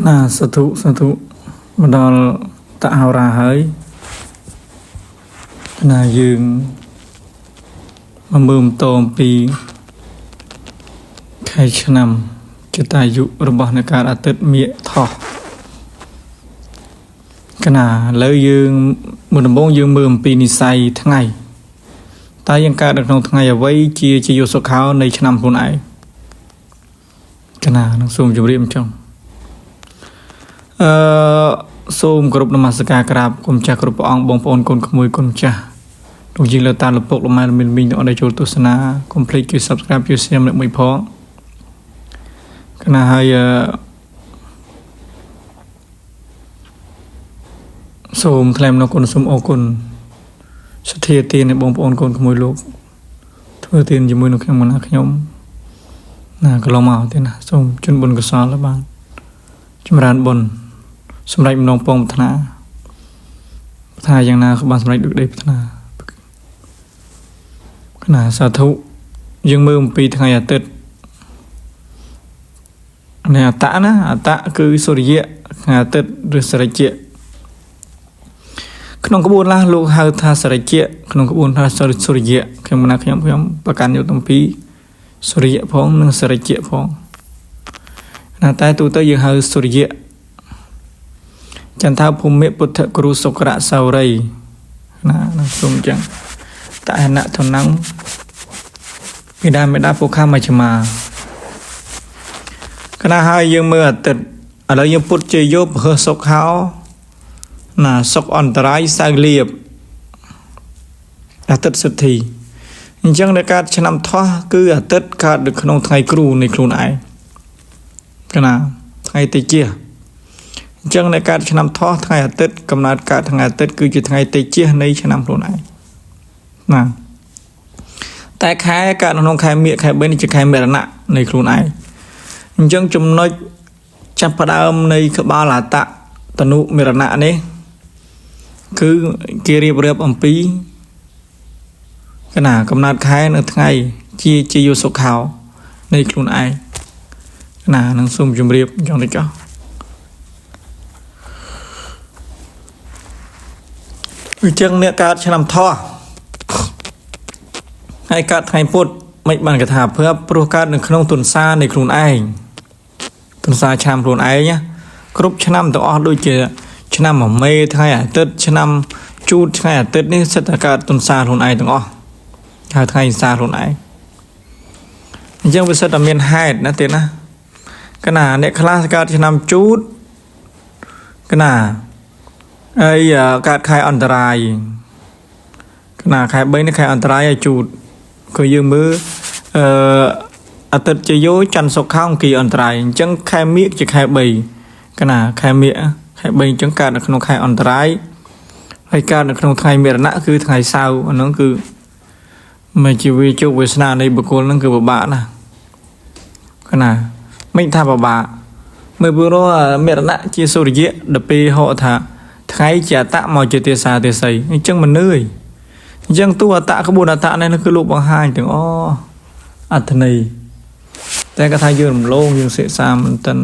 ណាសធុសធុមកដល់តហោរាហើយណាយើងមកមើលបន្តអំពីខែឆ្នាំចតាយុរបស់អ្នកកើតអាទិត្យមាឃថោះកណាឥឡូវយើងមុនដំបូងយើងមើលអំពីនិស័យថ្ងៃតើយើងកើតនៅក្នុងថ្ងៃអ្វីជាជាយុសុខោនៃឆ្នាំខ្លួនឯងកណានឹងសូមជម្រាបអញ្ចឹង អឺសូមគោរពនមស្ការក្រាបគុំចាស់គ្រប់ព្រះអង្គបងប្អូនកូនក្មួយកូនចាស់លោកយើងលើតាលោកពុកលោកម៉ែលោកមីនមីងទាំងអស់ដែលចូលទស្សនាកុំភ្លេចជួយ Subscribe ជួយ Share ម្នាក់មួយផងកណាហើយអឺសូមថ្លែងអំណរគុណសូមអរគុណសទ្ធាទាននៃបងប្អូនកូនក្មួយលោកធ្វើទានជាមួយនឹងខ្ញុំណាខ្ញុំណាកន្លងមកទេណាសូមជូនបុណ្យកុសលបានចម្រើនបុណ្យសម្រេចម្ដងពងប្រាថ្នាប្រាថ្នាយ៉ាងណាក៏បានសម្រេចដូចក្តីប្រាថ្នាកណាសាធុយើងមើលអំពីថ្ងៃអាទិត្យនេះអតៈណាអតៈគឺសូរិយៈថ្ងៃអាទិត្យឬសរិជ្ជៈក្នុងក្បួនឡាស់លោកហៅថាសរិជ្ជៈក្នុងក្បួនថាសូរិយៈខ្ញុំណាខ្ញុំខ្ញុំប្រកាន់យកទាំងពីរសូរិយៈផងនិងសរិជ្ជៈផងណាតែទូទៅយើងហៅសូរិយៈចន្ទថាភូមិពុទ្ធគ្រូសុក្រៈសោរីណានឹងសូមអញ្ចឹងតហណៈធនំបិតាមេដាពុខមជ្ឈមាកណាហើយយើងមើលអាទិត្យឥឡូវយើងពុទ្ធជាយោពហសុខោណាសុខអន្តរាយសៅលៀបអាទិត្យសិទ្ធិអញ្ចឹងในកើតឆ្នាំថោះគឺអាទិត្យកើតនៅក្នុងថ្ងៃគ្រូនៃខ្លួនឯងកណាថ្ងៃតិចអញ្ចឹងในកើតឆ្នាំថោះថ្ងៃអាទិត្យកំណើតកើតថ្ងៃអាទិត្យគឺជាថ្ងៃតិចនៃឆ្នាំខ្លួនឯងណាតែខែកើតក្នុងខែមិញខែ3នេះជាខែមរណៈនៃខ្លួនឯងអញ្ចឹងចំណុចចាប់ផ្ដើមនៃក្បាលអតៈតនុមរណៈនេះគឺគេរៀបរាប់អំពីកណាកំណត់ខែនៅថ្ងៃជាជាយុសុខោនៃខ្លួនឯងកណានឹងសូមជម្រាបអញ្ចឹងទៅចុះអញ្ចឹងអ្នកកើតឆ្នាំថោះហើយកើតថ្ងៃពុធមិនបានកថាភើបព្រោះកើតនៅក្នុងទុនសានៃខ្លួនឯងទុនសាឆ្នាំខ្លួនឯងណាគ្រប់ឆ្នាំទាំងអស់ដូចជាឆ្នាំមមេថ្ងៃអាទិត្យឆ្នាំជូតថ្ងៃអាទិត្យនេះសិតតែកើតទុនសាខ្លួនឯងទាំងអស់ហៅថ្ងៃសាខ្លួនឯងអញ្ចឹងវាសិតតែមានហេតុណាទៀតណាកណាអ្នកខ្លះកើតឆ្នាំជូតកណាហើយកើតខែអន្តរាយកណាខែ3នេះខែអន្តរាយឲ្យជូតគឺយើងមើលអឺអាទិត្យជាយោច័ន្ទសុខោអង្គីអន្តរាយអញ្ចឹងខែមិញជាខែ3កណាខែមិញខែ3អញ្ចឹងកើតនៅក្នុងខែអន្តរាយហើយកើតនៅក្នុងថ្ងៃមរណៈគឺថ្ងៃសៅរ៍អាហ្នឹងគឺមិនជាវាជោគវាសនានៃបុគ្គលហ្នឹងគឺពិបាកណាស់កណាមិនថាពិបាកមើលព្រោះមរណៈជាសូរិយៈដល់ពេលហកថាថ្ងៃជាអតៈមកជាទេសាទេសីអញ្ចឹងមិននឿយអញ្ចឹងតួអតៈក្បួនអតៈនេះគឺលោកបង្ហាញទាំងអអត្ថន័យតែគាត់ថាយើងរំលងយើងសិក្សាមិនតិន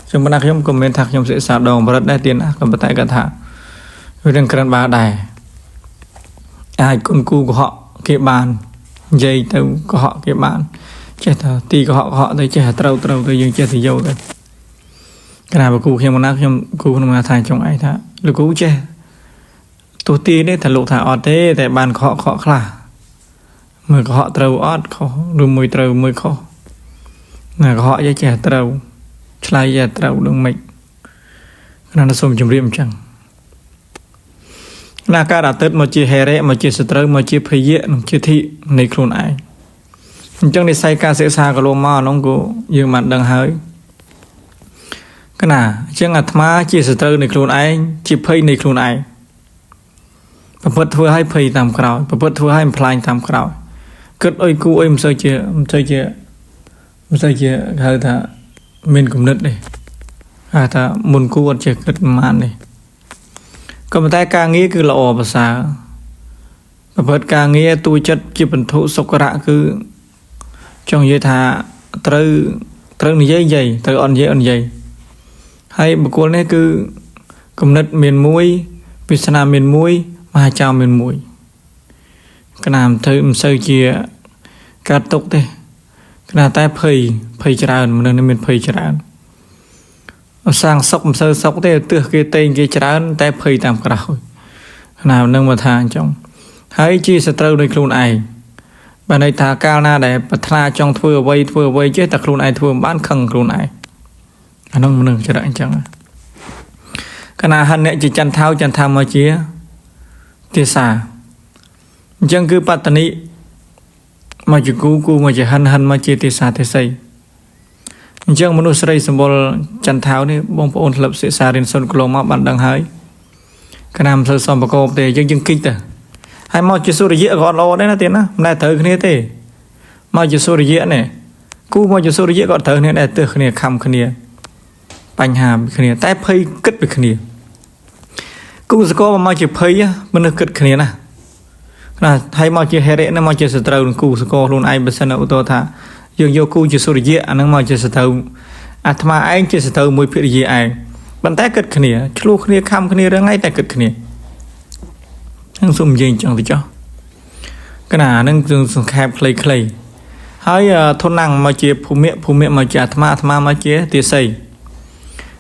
ខ្ញុំមិនណាខ្ញុំក៏មិនថាខ្ញុំសិក្សាដងកម្រិតដែរទៀតណាក៏ប៉ុន្តែគាត់ថាវានឹងក្រិនបាដែរអាចគុណគូកុហកគេបាននិយាយទៅកុហកគេបានចេះតែទីកុហកកុហកទៅចេះតែត្រូវត្រូវទៅយើងចេះតែយកទៅកណាបើគូខ្ញុំណាខ្ញុំគូក្នុងណាថាចង់ឯងថាលោកគូចេះទោះទីនេះថាលោកថាអត់ទេតែបានកុហកកុហកខ្លះមើលកុហកត្រូវអត់ខុសឬមួយត្រូវមួយខុសណាកុហកចេះចេះត្រូវឆ្លើយចេះត្រូវដឹងមិនកណាសូមជម្រាបអញ្ចឹងណាកើតអាទិត្យមកជាហេរៈមកជាសត្រូវមកជាភយៈនិងជាធិនៃខ្លួនឯងអញ្ចឹងនិស័យការសិក្សាកន្លងមកអានោះក៏យើងបានដឹងហើយកណាអញ្ចឹងអាត្មាជាសត្រូវនៃខ្លួនឯងជាភ័យនៃខ្លួនឯងប្រព្រឹត្តធ្វើឲ្យភ័យតាមក្រោយប្រព្រឹត្តធ្វើឲ្យបំផ្លាញតាមក្រោយគិតអុយគូអុយមិនសូវជាមិនសូវជាមិនសូវជាហៅថាមានគំនិតទេហៅថាមុនគូអត់ចេះគិតប្រហែលទេក៏ប៉ុន្តែការងារគឺល្អប្រសើរប្រព្រឹត្តការងារទូចិត្តជាបន្ធុសុក្រៈគឺចង់និយាយថាត្រូវត្រូវនិយាយនិយាយត្រូវអត់និយាយអត់និយាយ ហើយបុគ្គលនេះគឺគំនិតមានមួយវាសនាមានមួយមហាចៅមានមួយកណាមធ្វើមិនសូវជាកើតទុកទេកណាតែភ័យភ័យច្រើនមនុស្សនេះមានភ័យច្រើនសាងសុខមិនសូវសុខទេទើសគេតែងគេច្រើនតែភ័យតាមក្រោយកណានឹងមកថាអញ្ចឹងហើយជាសត្រូវនៃខ្លួនឯងបើន័យថាកាលណាដែលប្រាថ្នាចង់ធ្វើអ្វីធ្វើអ្វីចេះតែខ្លួនឯងធ្វើមិនបានខឹងខ្លួនឯងអានោះមនុស្សចរិតអញ្ចឹងកណាហិនអ្នកជាចន្ទថៅចន្ទថៅមកជាទេសាអញ្ចឹងគឺបត្តនិមកជាគូគូមកជាហិនហិនមកជាទេសាទេសីអញ្ចឹងមនុស្សស្រីសម្បុរចន្ទថៅនេះបងប្អូនធ្លាប់សិក្សារៀនសូត្រកន្លងមកបានដឹងហើយកណាមិនសូវសមប្រកបទេយើងយើងគិតទៅហើយមកជាសុរិយៈក៏អត់ល្អដែរណាទៀតណាមិនដែលត្រូវគ្នាទេមកជាសុរិយៈនេះគូមកជាសុរិយៈក៏ត្រូវគ្នាដែរទើសគ្នាខំគ្នាបញ្ហាពីគ្នាតែភ័យគិតពីគ្នាគូសកលមកជាភ័យមនុស្សគិតគ្នាណាណាហើយមកជាហេរិណាមកជាសត្រូវនឹងគូសកលខ្លួនឯងបើសិនឧទាហរណ៍ថាយើងយកគូជាសុរិយៈអានឹងមកជាសត្រូវអាត្មាឯងជាសត្រូវមួយភរិយាឯងប៉ុន្តែគិតគ្នាឆ្លោះគ្នាខំគ្នារឿងឯងតែគិតគ្នានឹងសូមនិយាយអញ្ចឹងទៅចុះកណានឹងសង្ខេបខ្លីៗហើយធនណាំងមកជាភូមិភូមិមកជាអាត្មាអាត្មាមកជាទាស័យ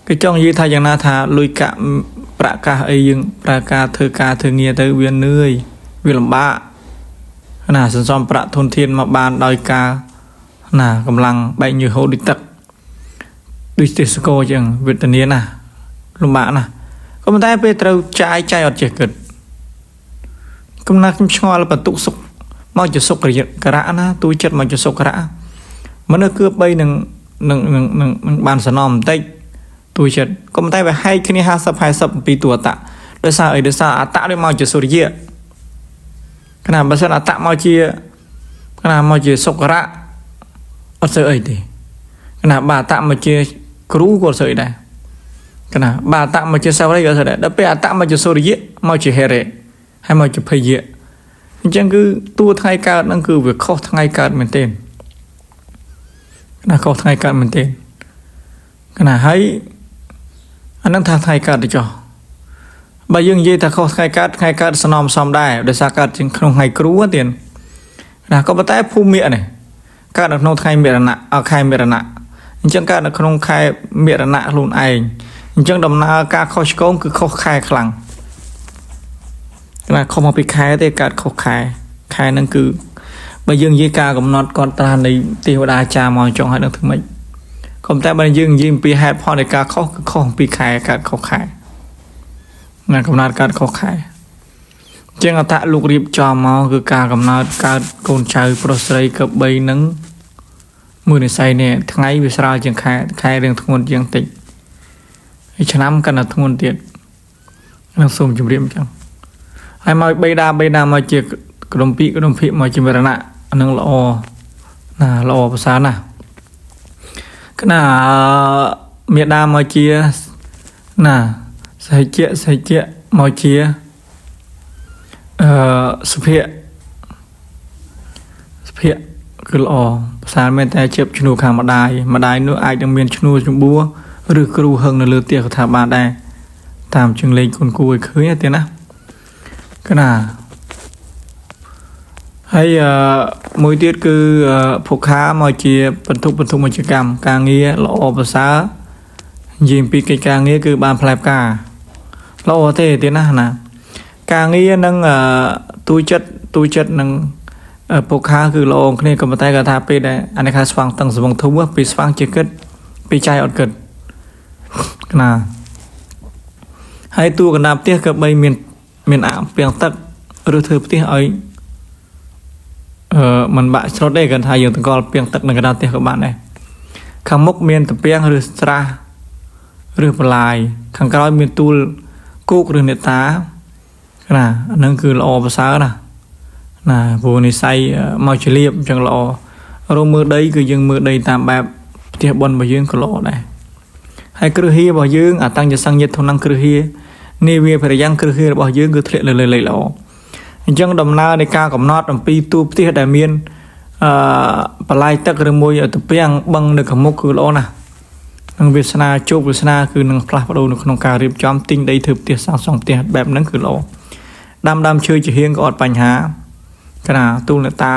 គេចង់និយាយថាយ៉ាងណាថាលុយកាក់ប្រាក់កាសអីយើងប្រើការធ្វើការធ្វើងារទៅវានឿយវាលំបាកណាសន្សំប្រាក់ធនធានមកបានដោយការណាកម្លាំងបែកញើសហូរដូចទឹកដូចទេសកលអញ្ចឹងវេទនាណាលំបាកណាស់ក៏ប៉ុន្តែពេលត្រូវចាយចាយអត់ចេះគិតកំណាខ្ញុំឆ្ងល់បន្ទុកសុខមកជាសុខករៈណាទូចិត្តមកជាសុខករៈមនុស្សគឺបីនឹងនឹងនឹងនឹងបានសំណំបន្តិចទូចិត្តក៏ប៉ុន្តែវាហែកគ្នា50 50ពីតួអតៈដោយសារអីដោយសារអតៈនេះមកជាសុរិយៈកណាបើសិនអតៈមកជាកណាមកជាសុករៈអត់ស្អីអីទេកណាបើអតៈមកជាគ្រូក៏អត់ស្អីដែរកណាបើអតៈមកជាសាវរីក៏អត់ស្អីដែរដល់ពេលអតៈមកជាសុរិយៈមកជាហេរិហើយមកជាភយៈអញ្ចឹងគឺតួថ្ងៃកើតហ្នឹងគឺវាខុសថ្ងៃកើតមែនទេកណាខុសថ្ងៃកើតមែនទេកណាហើយអានឹងថាថ្ងៃកើតទៅចុះបើយើងនិយាយថាខុសថ្ងៃកើតថ្ងៃកើតស្នំសំដែរដោយសារកើតជាងក្នុងថ្ងៃគ្រូទៀតណាក៏ប៉ុន្តែភូមិនេះកើតនៅក្នុងថ្ងៃមរណៈខែមរណៈអញ្ចឹងកើតនៅក្នុងខែមរណៈខ្លួនឯងអញ្ចឹងដំណើរការខុសឆ្គងគឺខុសខែខ្លាំងណាខុសមកពីខែទេកើតខុសខែខែហ្នឹងគឺបើយើងនិយាយការកំណត់កត់ត្រានៃទេវតាអាចារ្យមកចង់ឲ្យដឹងធ្វើម៉េចក៏តែបើយើងនិយាយអំពីហេតុផលនៃការខុសគឺខុសអំពីខែកើតខុសខែណាកំណត់កើតខុសខែជាងអតៈលោករៀបចំមកគឺការកំណត់កើតកូនចៅប្រុសស្រីកបីនឹងមួយនិស័យនេះថ្ងៃវាស្រាលជាងខែខែរឿងធ្ងន់ជាងតិចហើយឆ្នាំកាន់តែធ្ងន់ទៀតនឹងសូមជម្រាបអញ្ចឹងហើយមកបេដាបេដាមកជាក្រុមពីក្រុមភិមកជាមរណៈអានឹងល្អណាល្អប្រសើរណាស់កណាមេដាមកជាណាសហជៈសហជៈមកជាអឺសុភៈសុភៈគឺល្អប្រសើរមែនតែជាឈ្នួលខាងម្ដាយម្ដាយនោះអាចនឹងមានឈ្នួលជំបួឬគ្រូហឹងនៅលើផ្ទះក៏ថាបានដែរតាមជើងលេខគុណគួរឲ្យឃើញទេណាកណាហើយមួយទៀតគឺភុខាមកជាបន្ទុកបន្ទុកមកជាកម្មការងារល្អប្រសើរនិយាយពីកិច្ចការងារគឺបានផ្លែផ្កាល្អទេទៀតណាណាការងារនឹងទូចិត្តទូចិត្តនឹងភុខាគឺល្អគ្នាក៏ប៉ុន្តែគាត់ថាពេលដែលអានេះថាស្វាងតឹងសវងធូពេលស្វាងជាគិតពេលចាយអត់គិតកណាហើយតួកណ្ដាលផ្ទះក៏បីមានមានអាពាងទឹកឬធ្វើផ្ទះឲ្យអឺมันបាក់ច្រុតទេគាត់ថាយើងតង្កល់ពាងទឹកនៅកណ្ដាលផ្ទះក៏បានដែរខាងមុខមានតាពាំងឬស្រះឬបន្លាយខាងក្រោយមានទូលគោកឬនេតាណាអានឹងគឺល្អប្រសើរណាណាព្រោះនិស័យមកជាលៀបអញ្ចឹងល្អរមើលដីគឺយើងមើលដីតាមបែបផ្ទះបុណ្យរបស់យើងក៏ល្អដែរហើយគ្រឹះហៀរបស់យើងអតញ្ញសង្ញិតធនងគ្រឹះហៀនាវាភរិយ៉ាងគ្រឹះហៀរបស់យើងគឺធ្លាក់លើលេខល្អអញ្ចឹងដំណើរនៃការកំណត់អំពីទូផ្ទះដែលមានអឺបន្លាយទឹកឬមួយតាពាំងបឹងនៅខាងមុខគឺល្អណាស់ នឹងវាសនាជោគវាសនាគឺនឹងផ្លាស់ប្ដូរនៅក្នុងការរៀបចំទិញដីធ្វើផ្ទះសាងសង់ផ្ទះបែបហ្នឹងគឺល្អដាំដើមឈើជាហៀងក៏អត់បញ្ហាកណាទូលអ្នកតា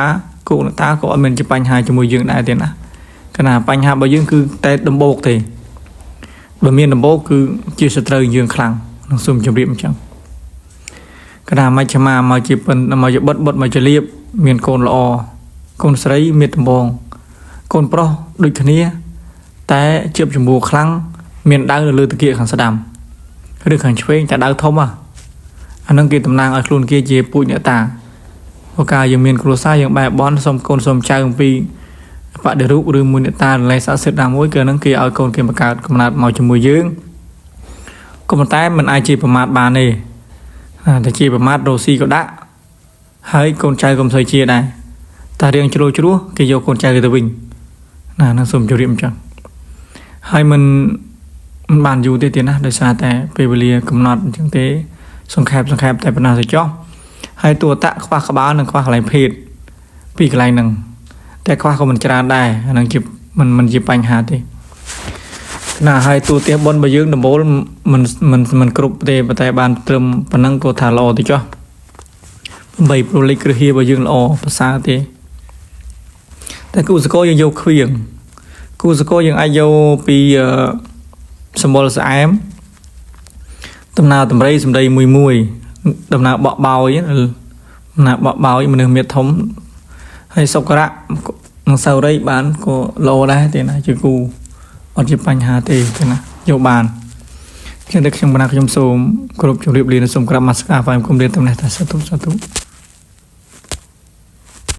គោអ្នកតាក៏អត់មានជាបញ្ហាជាមួយយើងដែរទេណាកណាបញ្ហារបស់យើងគឺតែដំបូកទេបើមានដំបូកគឺជាសត្រូវយើងខ្លាំងនឹងសូមជម្រាបអញ្ចឹងកណាមជ្ឈមាមកជាពិនមកជាបុតបុតមកជាលៀបមានកូនល្អកូនស្រីមានដំបងកូនប្រុសដូចគ្នា តែជាបចម្ពោះខ្លាំងមានដៅនៅលើតាគៀកខាងស្ដាំឬខាងឆ្វេងតែដៅធំហ่ะអានឹងគេតំណាងឲ្យខ្លួនគេជាពូជអ្នកតាព្រោះការយើងមានគ្រួសារយើងបែរបន់សុំកូនសុំចៅអំពីបដិរូបឬមួយអ្នកតារលែស័ក្តិសិទ្ធិណាមួយគឺនឹងគេឲ្យកូនគេបង្កើតកំណើតមកជាមួយយើងក៏ប៉ុន្តែมันអាចជាប្រមាថបានទេតែជាប្រមាថរ៉ូស៊ីក៏ដាក់ហើយកូនចៅក៏មិនសូវជាដែរតែរៀងជ្រុលជ្រោះគេយកកូនចៅគេទៅវិញណានឹងសូមជម្រាបអញ្ចឹងហើយมันมันបានយូរទេទៀតណាដោយសារតែពេលវេលាកំណត់អញ្ចឹងទេសង្ខេបសង្ខេបតែប៉ុណ្ណាទៅចុះហើយតួតៈខ្វះក្បាលនិងខ្វះកន្លែងភេទពីកន្លែងហ្នឹងតែខ្វះក៏មិនច្រើនដែរអាហ្នឹងជាមិនមិនជាបញ្ហាទេណាហើយតួផ្ទះបុណ្យរបស់យើងដំបូលមិនមិនមិនគ្រប់ទេប៉ុន្តែបានត្រឹមប៉ុណ្ណឹងក៏ថាល្អទៅចុះ8ប្រលិចគ្រឹះរបស់យើងល្អប្រសើរទេតែគូសកលយើងយកខ្វៀងគូសកលយើងអាចយកពីសម្បុរស្អែមដំណើរតម្រៃសម្ដីមួយមួយដំណើរបក់បោយដំណើរបក់បោយមនុស្សមានធំហើយសុករៈនិងសៅរីបានក៏ល្អដែរទេណាជាគូអត់ជាបញ្ហាទេទេណាយកបានខ្ញុំតែខ្ញុំបណ្ណាខ្ញុំសូមគោរពជម្រាបលានិងសូមក្រាបនមស្ការហ្វាយគុំលាតំណេះតាសាទុសាទុ។